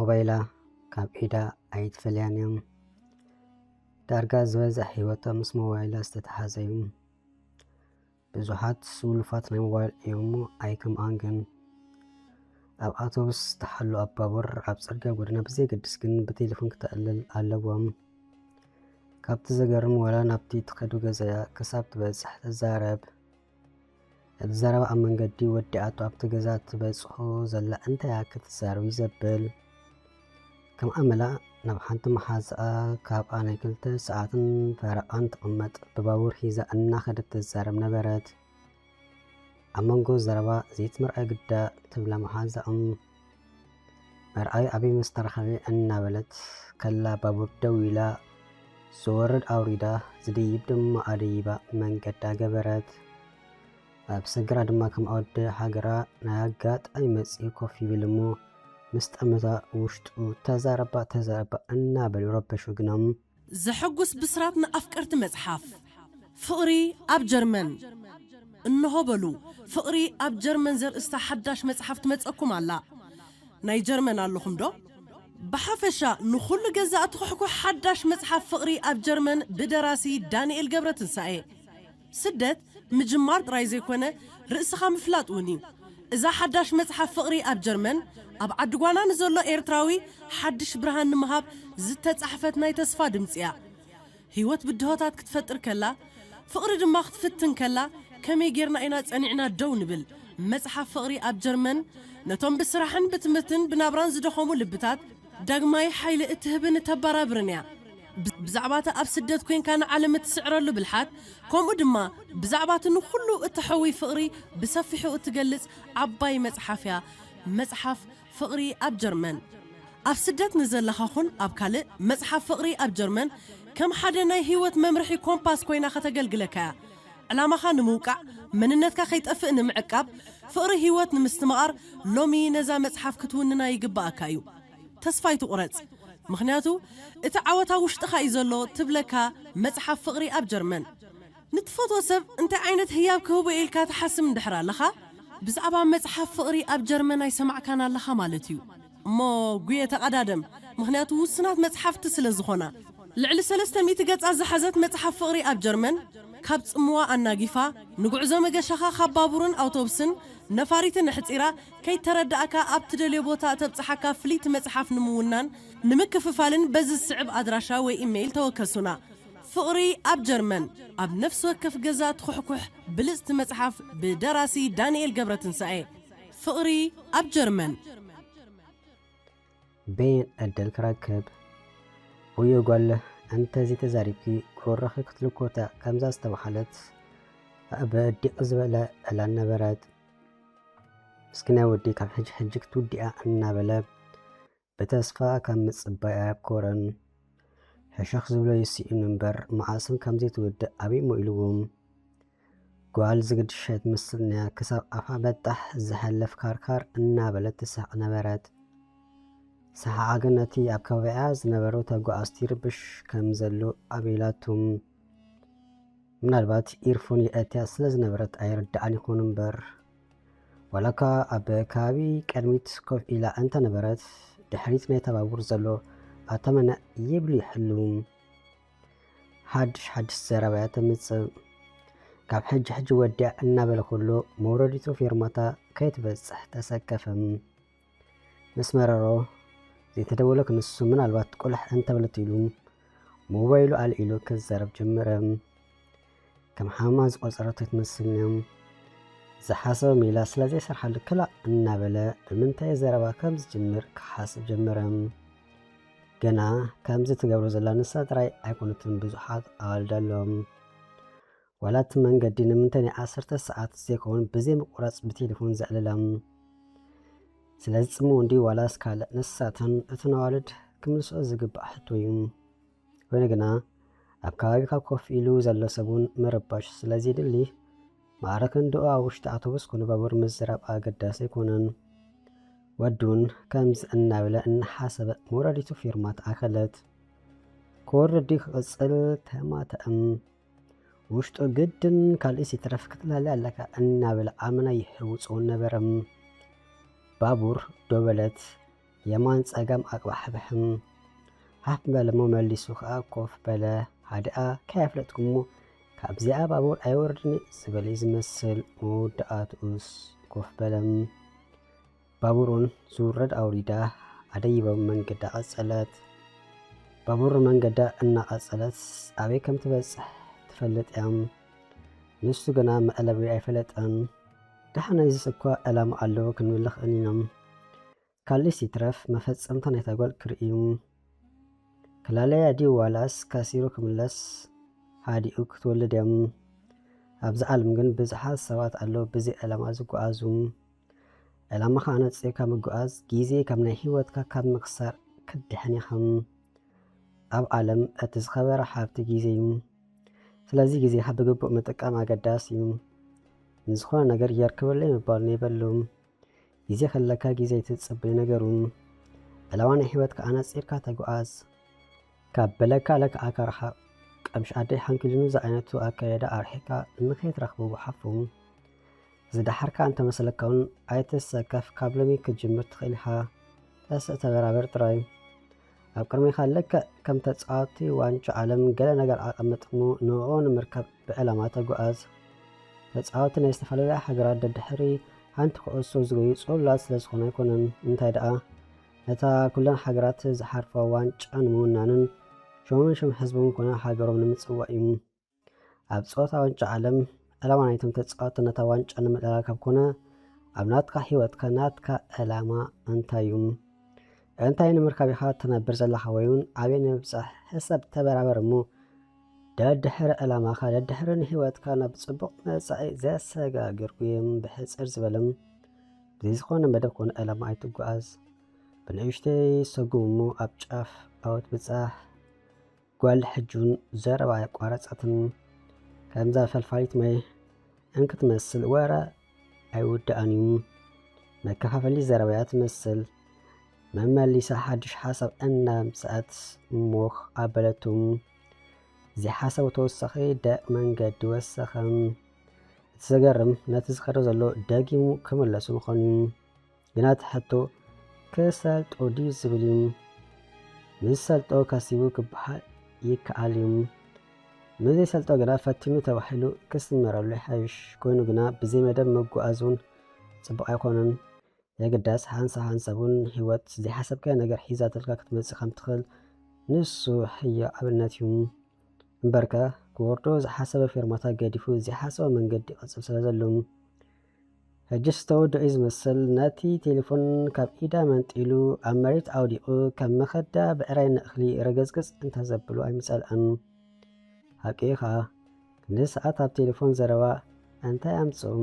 ሞባይላ ካብ ኢዳ ኣይትፈልያን እያ። ዳርጋ ዝበዝሕ ህይወታ ምስ ሞባይላ ዝተተሓዘ እዩ። ብዙሓት ስሉፋት ናይ ሞባይል እዮም እሞ ኣይከምኣን ግን። ኣብ ኣውቶቡስ ዝተሓሉ ኣብ ባቡር ኣብ ጽርግያ ጎደና ብዘየገድስ ግን ብቴሌፎን ክተዕልል ኣለዎም። ካብቲ ዘገርም ዋላ ናብቲ ትኸዶ ገዛያ ክሳብ ትበጽሕ ትዛረብ። እቲ ዘረባ ኣብ መንገዲ ወዲኣቶ ኣብቲ ገዛ ትበጽሖ ዘላ እንታይ እያ ክትዛረብ እዩ ዘብል። ከም ኣመላ ናብ ሓንቲ መሓዛኣ ካብኣ ናይ ክልተ ሰዓትን ፈረቓን ትቕመጥ ብባቡር ሒዛ እናኸደት ትዛረብ ነበረት። ኣብ መንጎ ዘረባ ዘይትምርኣይ ግዳ ትብላ መሓዛኦም መርኣዩ ኣበይ ምስ ተረኸበ እናበለት ከላ ባቡር ደው ኢላ ዝወርድ ኣውሪዳ ዝድይብ ድማ ኣደይባ መንገዳ ገበረት። ኣብ ሰግራ ድማ ከም ኣወደ ሃገራ ናይ ኣጋጣሚ መጺኡ ኮፍ ይብል እሞ ምስ ጠመታ ውሽጡ ተዛረባ ተዛረባ እናበሉ ረበሹ ግኖም። ዘሐጉስ ብስራት ንኣፍቀርቲ መጽሓፍ ፍቕሪ ኣብ ጀርመን። እንሆ በሉ ፍቕሪ ኣብ ጀርመን ዘርእስታ ሓዳሽ መጽሓፍ ትመጸኩም ኣላ። ናይ ጀርመን ኣለኹም ዶ? ብሓፈሻ ንኹሉ ገዛእ ትኹሕኩሕ ሓዳሽ መጽሓፍ ፍቕሪ ኣብ ጀርመን ብደራሲ ዳንኤል ገብረትንሳኤ። ስደት ምጅማር ጥራይ ዘይኮነ ርእስኻ ምፍላጥ እውን እዩ። እዛ ሓዳሽ መጽሓፍ ፍቕሪ ኣብ ጀርመን ኣብ ዓዲ ጓና ንዘሎ ኤርትራዊ ሓድሽ ብርሃን ንምሃብ ዝተጻሕፈት ናይ ተስፋ ድምጺ እያ። ህይወት ብድሆታት ክትፈጥር ከላ ፍቕሪ ድማ ክትፍትን ከላ ከመይ ጌርና ኢና ጸኒዕና ደው ንብል? መጽሓፍ ፍቕሪ ኣብ ጀርመን ነቶም ብስራሕን ብትምህርትን ብናብራን ዝደኸሙ ልብታት ዳግማይ ሓይሊ እትህብን እተበራብርን እያ። ብዛዕባ እቲ ኣብ ስደት ኮንካ ንዓለም እትስዕረሉ ብልሓት ከምኡ ድማ ብዛዕባ እቲ ንኹሉ እተሐውይ ፍቕሪ ብሰፊሑ እትገልጽ ዓባይ መጽሓፍ እያ። መጽሓፍ ፍቕሪ ኣብ ጀርመን። ኣብ ስደት ንዘለኻ ኹን ኣብ ካልእ መጽሓፍ ፍቕሪ ኣብ ጀርመን ከም ሓደ ናይ ህይወት መምርሒ ኮምፓስ ኮይና ከተገልግለካ እያ። ዕላማኻ ንምውቃዕ፣ መንነትካ ከይጠፍእ ንምዕቃብ፣ ፍቕሪ ህይወት ንምስትምቓር ሎሚ ነዛ መጽሓፍ ክትውንና ይግብኣካ እዩ። ተስፋ ኣይትቑረጽ፣ ምኽንያቱ እቲ ዓወት ኣብ ውሽጥኻ እዩ ዘሎ ትብለካ መጽሓፍ ፍቕሪ ኣብ ጀርመን። ንትፈትዎ ሰብ እንታይ ዓይነት ህያብ ክህቦ ኢልካ ትሓስብ እንድሕር ኣለኻ፣ ብዛዕባ መጽሓፍ ፍቕሪ ኣብ ጀርመን ኣይሰማዕካን ኣለኻ ማለት እዩ። እሞ ጉየ ተቐዳደም፣ ምኽንያቱ ውሱናት መጽሓፍቲ ስለ ዝኾና። ልዕሊ ሰለስተ ሚእቲ ገጻት ዝሓዘት መጽሓፍ ፍቕሪ ኣብ ጀርመን ካብ ጽምዋ ኣናጊፋ ንጉዕዞ መገሻኻ ካብ ባቡርን ኣውቶቡስን ነፋሪትን ኣሕጺራ ከይተረዳእካ ኣብ ትደልዮ ቦታ ተብጽሓካ ፍልይቲ መጽሓፍ ንምውናን ንምክፍፋልን በዚ ዝስዕብ ኣድራሻ ወይ ኢሜይል ተወከሱና። ፍቕሪ ኣብ ጀርመን ኣብ ነፍሲ ወከፍ ገዛ ትኹሕኩሕ ብልጽቲ መጽሓፍ ብደራሲ ዳንኤል ገብረትንሳኤ። ፍቕሪ ኣብ ጀርመን። በየን ዕድል ክረክብ? ውዮ ጓል እንተዚ ተዛሪብኪ ጉሮሮኺ ክትልኮታ ከምዛ ዝተባህለት በዲቕ ዝበለ ዕላል ነበረት። ምስኪናይ ወዲ ካብ ሕጂ ሕጂ ክትውዲኣ እናበለ ብተስፋ ካብ ምጽባይ ኣየብኮረን። ሕሸኽ ዝብሎ ይስኢኑ እምበር መዓስን ከም ዘይትውድእ ኣበይ እሞ ኢልዎም። ጓል ዝግድሸ ትመስልንያ ክሳብ ኣፋ በጣሕ ዝሓለፍ ካርካር እናበለት ትስሕቕ ነበረት። ሰሓቓ ግን ነቲ ኣብ ከባቢኣ ዝነበሩ ተጓዓዝቲ ይርብሽ ከም ዘሎ ኣቤላቶም። ምናልባት ኢርፎን የእትያ ስለ ዝነበረት ኣይርድኣን ይኾን እምበር ዋላካ ኣብ ከባቢ ቅድሚት ኮፍ ኢላ እንተነበረት ድሕሪት ናይታ ባቡር ዘሎ ኣተመነ ይብሉ ይሕሉ። ሓድሽ ሓድሽ ዘረባ እያ ተምጽእ። ካብ ሕጂ ሕጂ ወዲያ እናበለ ከሎ መውረዲቱ ፌርማታ ከይትበጽሕ ተሰከፈ። ምስ መረሮ ዘይተደወለ ክንሱ ምናልባት ቁልሕ እንተበለት ኢሉ ሞባይሉ ኣልዒሉ ክዛረብ ጀመረ። ከም ሓማ ዝቆጸረቶ ትመስል። ዝሓሰበ ሜላ ስለ ዘይሰርሓሉ ክላእ እናበለ ብምንታይ ዘረባ ከም ዝጅምር ክሓስብ ጀመረ። ገና ከምዚ ትገብሮ ዘላ ንሳ ጥራይ ኣይኮነትን ብዙሓት ኣዋልድ ኣለዎም። ዋላ እቲ መንገዲ ንምንታይ ናይ ዓሰርተ ሰዓት ዘይከውን ብዘይ ምቁራጽ ብቴሌፎን ዘዕልላ። ስለዚ ጽምው እንዲ ዋላስ ካልእ ንሳተን እተን ኣዋልድ ክምልስኦ ዝግባእ ሕቶ እዩ። ኮይኑ ግና ኣብ ከባቢካ ኮፍ ኢሉ ዘሎ ሰብ እውን ምርባሽ ስለ ዘይድሊ ማዕረ ክንድኡ ኣብ ውሽጢ ኣውቶቡስ ኮነ ባቡር ምዝራብ ኣገዳሲ ኣይኮነን። ወዲ እውን ከምዚ እናበለ እናሓሰበ መውረዲቱ ፌርማታ ኣኸለት። ክወርድ ድዩ ክቕጽል ተማተእም። ውሽጡ ግድን ካልእስ ይትረፍ ክትላለ ኣለካ እናበለ ኣመና ይህውፅውን ነበረ። ባቡር ደው በለት። የማን ጸጋም ኣቅባሕብሕም። ሃፍ በለ እሞ መሊሱ ከኣ ኮፍ በለ። ሃደኣ ከየፍለጥኩሞ ካብዚኣ ባቡር ኣይወርድን ዝብል እዩ ዝመስል። መወዳእትኡስ ኮፍ በለም። ባቡር እውን ዝውረድ ኣውሪዳ ኣደይቦም መንገዳ ቀጸለት። ባቡር መንገዳ እናቐጸለት ኣበይ ከም ትበጽሕ ትፈልጥ እያ። ንሱ ግና መዕለቢ ኣይፈለጠን። ደሓን ናይዚስ እኳ ዕላማ ኣለዎ ክንብል ንኽእል ኢና። ካልእስ ይትረፍ መፈጸምታ ናይታ ጓል ክርኢ እዩ። ክላለያ ድዩ ዋላስ ከሲሩ ክምለስ ሃዲኡ ክትወልድ እያ። ኣብዚ ዓለም ግን ብዙሓት ሰባት ኣለዉ ብዘይ ዕላማ ዝጓዓዙ። ዕላማኻ ኣነጺርካ ምጉዓዝ ግዜ ካብ ናይ ህይወትካ ካብ ምኽሳር ክትድሕን ኢኻ። ኣብ ዓለም እቲ ዝኸበረ ሃብቲ ግዜ እዩ። ስለዚ ግዜኻ ብግቡእ ምጥቃም ኣገዳሲ እዩ። ንዝኾነ ነገር የርክበለይ ምባል ነይበሉ። ግዜ ከለካ ግዜ ኣይትጽበይ ነገሩ። ዕላማ ናይ ህይወትካ ኣነጺርካ ተጉዓዝ። ካብ በለካ ለክኣካ ርሓቕ። ቀምሽ ኣደይ ሓንኪሉኒ ዝዓይነቱ ኣካያይዳ ኣርሒቕካ ንኸይትረኽቦ ጉሓፎ። ዝደሓርካ እንተመሰለካ እውን ኣይትሰከፍ፣ ካብ ሎሚ ክትጅምር ትኽእል ኢኻ። ተስእ ተበራበር ጥራይ። ኣብ ቅድሜኻ ልክዕ ከም ተጻወትቲ ዋንጫ ዓለም ገለ ነገር ኣቐምጥ እሞ ንዕኡ ንምርካብ ብዕላማ ተጓዓዝ። ተጻወትቲ ናይ ዝተፈላለያ ሃገራት ደድሕሪ ሓንቲ ኩዕሶ ዝጎዩ ጽሉላት ስለ ዝኾኑ ኣይኮነን። እንታይ ደኣ፣ ነታ ኩለን ሃገራት ዝሓልፋ ዋንጫ ንምውናንን ሽሞምን ሽም ህዝቦም ኮነ ሃገሮም ንምጽዋዕ እዩ። ኣብ ጸወታ ዋንጫ ዓለም ዕላማ ናይቶም ተጻወትቲ ነታ ዋንጫ ንምእላላ ካብ ኮነ፣ ኣብ ናትካ ህይወትካ ናትካ ዕላማ እንታይ እዩ? እንታይ ንምርካብ ኢኻ ትነብር ዘለኻ ወይ እውን ኣበይ ንምብጻሕ ሕሰብ ተበራበር እሞ ደድሕሪ ዕላማኻ ደድሕሪ ንህይወትካ ናብ ጽቡቕ መጻኢ ዘሰጋግር ጉየም ብሕጽር ዝበለም ብዘይ ዝኾነ መደብ ኮነ ዕላማ ኣይትጓዓዝ። ብንእሽተይ ሰጉም እሞ ኣብ ጫፍ ዓወት ብጻሕ። ጓል ሕጂ እውን ዘረባ ኣየቋረጸትን። ከምዛ ፈልፋሊት ማይ እንክትመስል ወረ ኣይውዳእን እዩ። መከፋፈሊ ዘረባ እያ ትመስል። መመሊሳ ሓድሽ ሓሳብ እናምጽኣት ሞኽ ኣበለቱ። እዚ ሓሳብ ተወሳኺ ደቕ መንገዲ ወሰኸ። እቲ ዘገርም ነቲ ዝኸዶ ዘሎ ደጊሙ ክምለሱ ምዃኑ እዩ። ግና እቲ ሕቶ ክሰልጦ ድዩ ዝብል እዩ። ምስ ሰልጦ ከሲቡ ክበሃል ይከኣል እዩ። ምስ ዘይሰልጦ ግና ፈቲኑ ተባሂሉ ክስመረሉ ይሓይሽ። ኮይኑ ግና ብዘይ መደብ ምጉዓዝ እውን ጽቡቕ ኣይኮነን። የግዳስ ሓንሳብ ሓንሳብ እውን ህይወት ዘይሓሰብካዮ ነገር ሒዛትልካ ክትመጽእ ከም ትኽእል ንሱ ሕያው ኣብነት እዩ። እምበርከ ክወርዶ ዝሓሰበ ፌርማታ ገዲፉ ዘይሓሰቦ መንገዲ ይቐጽል ስለ ዘሎ። ሕጅስ ተወድኦ እዩ ዝመስል። ነቲ ቴሌፎን ካብ ኢዳ መንጢሉ ኣብ መሬት ኣውዲቑ ከም መኸዳ ብዕራይ ንእኽሊ ረገጽገጽ እንተዘብሎ ኣይምጸልኣን። ሓቂ እዩ ኸኣ ክንዲ ሰዓት ኣብ ቴሌፎን ዘረባ እንታይ ኣምጽኡ?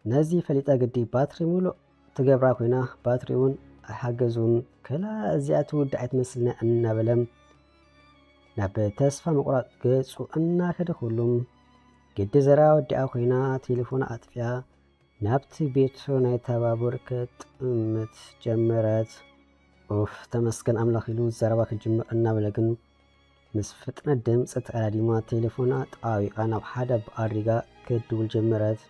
ነዚ ፈሊጠ ግዲ ባትሪ ሙሉእ ትገብራ ኮይና ባትሪ እውን ኣይሓገዙን። ክላ እዚኣ ትውዳእ ኣይትመስልና እናበለ ናብ ተስፋ ምቑራጽ ገጹ እናከደ ኩሉ ግዲ ዘረባ ወዲኣ ኮይና ቴሌፎና ኣጥፊኣ ናብቲ ቤት ናይታ ባቡር ክትጥምት ጀመረት። ኡፍ ተመስገን ኣምላኽ ኢሉ ዘረባ ክጅምር እናበለ ግን ምስ ፍጥነት ድምፂ ተቐዳዲማ ቴሌፎና ጠዋዊቓ ናብ ሓደ ኣቦ ኣድሪጋ ክትድውል ጀመረት።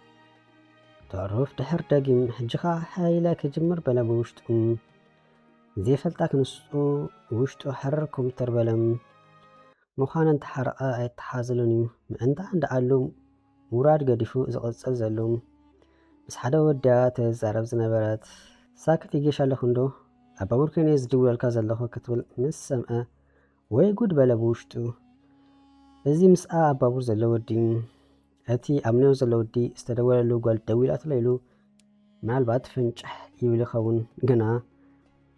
ተዕሩፍ ድሕር ደጊም ሕጂ ኸዓ ሓይለ ክጅምር በለ ብውሽጡ። ዘይፈልጣ ክንስኡ ውሽጡ ሕርር ኮምተር በለ። ምዃኑ እንተሓረቐ ኣይተሓዘሉን እዩ። ምእንታ እንዳ ኣሉ ምውራድ ገዲፉ ዝቕጽል ዘሎ። ምስ ሓደ ወድያ ተዛረብ ዝነበረት ሳክት ይጌሽ ኣለኹ እንዶ ኣብ ባቡር ኮይነ ዝድውለልካ ዘለኹ ክትብል ምስ ሰምዐ ወይ ጉድ በለ ብውሽጡ። እዚ ምስኣ ኣብ ባቡር ዘሎ ወዲ እቲ ኣብ ኒዮ ዘሎ ወዲ ዝተደወለሉ ጓል ደዊላትሎ ኢሉ ምናልባት ፍንጭሕ ይብል ይኸውን። ግና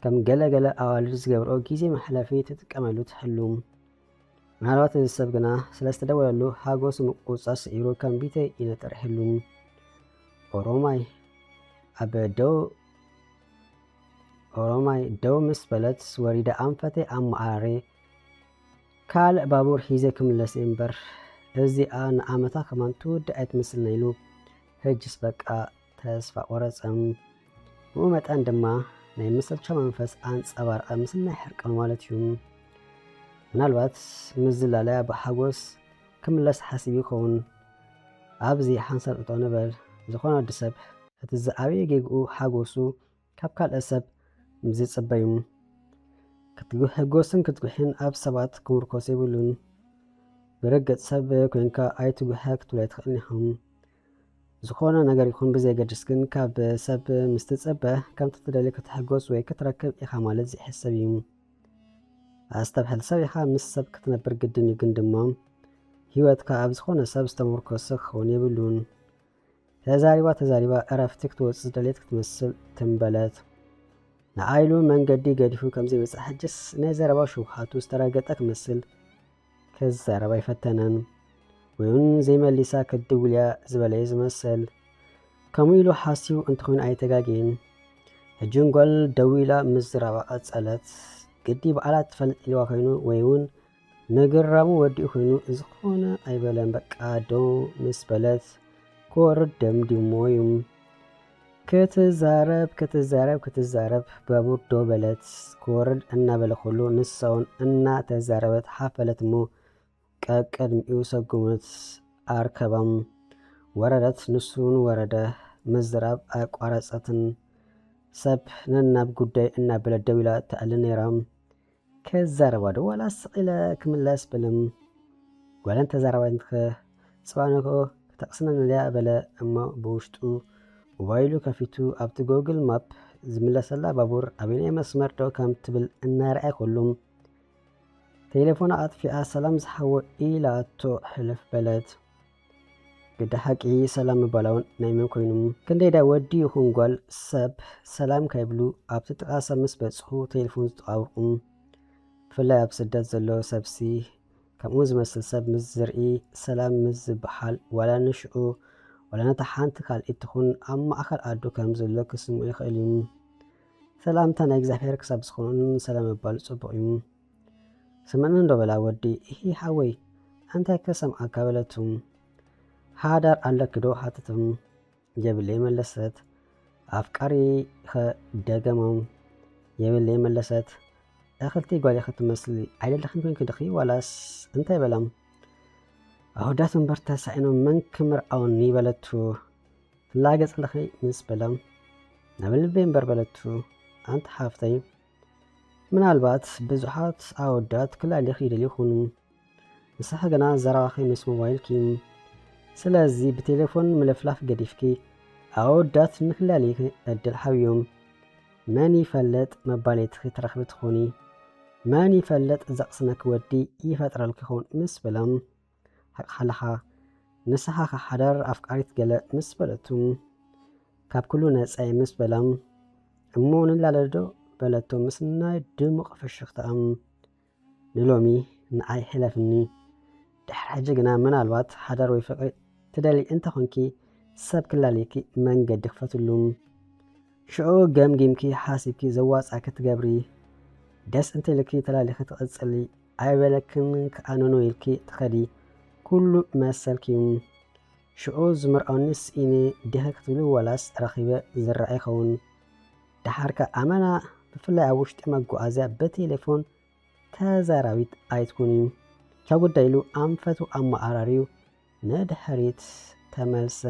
ከም ገለ ገለ ኣዋልድ ዝገብርኦ ግዜ መሕለፊ ትጥቀመሉ ትህሉ። ምናልባት እዚ ሰብ ግና ስለ ዝተደወለሉ ሓጎሱ ምቁጽጻር ስዒሩ ከም ቢተይ ይነጥር ይህሉ። ኦሮማይ ኣብ ደው ኦሮማይ ደው ምስ በለት ወሪደ ኣንፈተይ ኣመዓራርየ ካልእ ባቡር ሒዘ ክምለስ እየ እምበር እዚኣ ንኣመታ ከማን ትውዳእ ኣይትመስልን ኢሉ ሕጅስ በቃ ተስፋ ቆረጸ። ብኡ መጠን ድማ ናይ ምሰልቻው መንፈስ ኣንጸባረቐ፣ ምስናይ ሕርቃኑ ማለት እዩ። ምናልባት ምስ ዝላለያ ብሓጎስ ክምለስ ሓሲቡ ይኸውን። ኣብዚ ሓንሳብ ጠጠው ንበል። ዝኾነ ወዲ ሰብ እቲ ዝዓበየ ጌግኡ ሓጎሱ ካብ ካልእ ሰብ ዝጽበዩ። ክትጉሕጎስን ክትጉሕን ኣብ ሰባት ክምርኮስ የብሉን። ብርግጽ ሰብ ኮይንካ ኣይትጉሐ ክትብሉ ኣይትኽእልን ኢኹም። ዝኾነ ነገር ይኹን ብዘየገድስ ግን ካብ ሰብ ምስ ትጸበ ከምቲ ትደሊ ክትሕጎስ ወይ ክትረክብ ኢኻ ማለት ዘይሕሰብ እዩ። ኣስተብሕል ሰብ ኢኻ፣ ምስ ሰብ ክትነብር ግድን እዩ፣ ግን ድማ ህይወትካ ኣብ ዝኾነ ሰብ ዝተመርኮሰ ክኸውን የብሉን። ተዛሪባ ተዛሪባ እረፍቲ ክትወጽእ ዝደልየት ክትመስል ትንበለት። ንዓይሉ መንገዲ ገዲፉ ከምዘይመጽእ ሕጅስ ናይ ዘረባ ሽውሃቱ ዝተረገጠ ክመስል ክዛረብ ኣይፈተነን። ወይ እውን ዘይመሊሳ ክትድውል እያ ዝበለየ ዝመስል። ከምኡ ኢሉ ሓሲቡ እንተኾይኑ ኣይተጋግየን። ሕጂ ጓል ደዊላ ምዝራባ ቀጸለት። ግዲ በዓላ ትፈልጥ ኢልዋ ኮይኑ ወይ እውን ምግራሙ ወዲኡ ኮይኑ ዝኾነ ኣይበለን። በቃ ደው ምስ በለት ክወርድ ደምዲሞ እዩ። ክትዛረብ ክትዛረብ ክትዛረብ ባቡር ደው በለት። ክወርድ እናበለ ከሎ ንሳ እውን እናተዛረበት ሓፈለት እሞ ቀቅድሚኡ ሰጉምት ኣርከባም። ወረደት፣ ንሱ እውን ወረደ። ምዝራብ ኣቋረጸትን። ሰብ ነናብ ጉዳይ እናበለት ደው ኢላ ተዕሊ ነይራ። ከዛረባ ዶ ዋላ ስቕ ኢለ ክምለስ በለም። ጓለን ተዛራባይን ከ ጽባሕ ንግሆ ክተቕስነና ድያ በለ እሞ ብውሽጡ ሞባይሉ ከፊቱ ኣብቲ ጎግል ማፕ ዝምለሰላ ባቡር ኣበየናይ መስመር ዶ ከም ትብል እናረኣየ ከሎ ቴሌፎና ኣጥፊኣ ሰላም ዝሓወ ኢላቶ ሕልፍ በለት። ግዲ ሓቂ ሰላም ምባል እውን ናይ መን ኮይኑ? ክንደይ ዳ ወዲ ይኹን ጓል ሰብ ሰላም ከይብሉ ኣብቲ ጥቓ ሰብ ምስ በጽሑ ቴሌፎን ዝጠዋውቑ። ብፍላይ ኣብ ስደት ዘሎ ሰብሲ ከምኡ ዝመስል ሰብ ምስ ዝርኢ ሰላም ምስ ዝበሃል ዋላ ንሽዑ ዋላ ነታ ሓንቲ ካልኢት ትኹን ኣብ ማእከል ኣዱ ከም ዘሎ ክስምዑ ይኽእል እዩ። ሰላምታ ናይ እግዚኣብሔር ክሳብ ዝኾነን ሰላም ምባል ጽቡቕ እዩ። ስምዕኒ እንዶ በላ ወዲ፣ እሂ ሓወይ፣ እንታይ ከሰምዓካ በለቱ። ሓዳር ኣለኪ ዶ ሓተቶም። የብለይ መለሰት። ኣፍቃሪ ኸ ደገሞም። የብለይ መለሰት። እኽልቲ ጓል ኢኺ ትመስሊ፣ ኣይደለኽን ኮንኪ ድኺ ዋላስ እንታይ በሎም? ኣወዳት እምበር ተሳኢኖም መን ክምርዓወኒ በለቱ። ትላገጽ ኣለኺ ምስ በሎም፣ ናብ ልበይ እምበር በለቱ። ኣንቲ ሓፍተይ፣ ምናልባት ብዙሓት ኣወዳት ክላልይኺ ይደልዩ ይኹኑ። ንስኺ ግና ዘረባኺ ምስ ሞባይልኪ። ስለዚ ብቴሌፎን ምልፍላፍ ገዲፍኪ ኣወዳት ንክላልይኪ ዕድል ሃብዮም። መን ይፈልጥ መባልየትኺ ትረኽቢ ትኾኒ። መን ይፈልጥ ዘቕስነኪ ወዲ ይፈጥረልኪ ይኸውን ምስ በሎም። ሓቅኻ ኣለኻ። ንስኻ ኸ ሓዳር ኣፍቃሪት ገለ ምስ በለቱ። ካብ ኩሉ ነጻ እየ ምስ በሎም። እሞ ንላለ ዶ በለቶ ምስ ናይ ድሙቕ ፍሽኽታኣ። ንሎሚ ንዓይ ሕለፍኒ። ድሕሪ ሕጂ ግና ምናልባት ሓዳር ወይ ፍቕሪ ትደልዪ እንተኾንኪ ሰብ ክላልየኪ መንገዲ ክፈትሉ። ሽዑ ገምጊምኪ ሓሲብኪ ዘዋጻኪ ትገብሪ። ደስ እንተኢልኪ ተላሊኺ ትቕጽሊ። ኣይበለክን ከኣ ኖኖ ኢልኪ ትኸዲ። ኩሉ መሰልኪ እዩ። ሽዑ ዝምርዖኒ ስኢነ ዲኺ ክትብሊ ዋላስ ረኺበ ዝረኣ ይኸውን። ደሓር ከኣ ኣመና ብፍላይ ኣብ ውሽጢ መጓዓዝያ ብቴሌፎን ተዛራቢት ኣይትኩኒ። ካብ ጉዳይ ኢሉ ኣንፈቱ ኣመዓራርዩ ንድሕሪት ተመልሰ።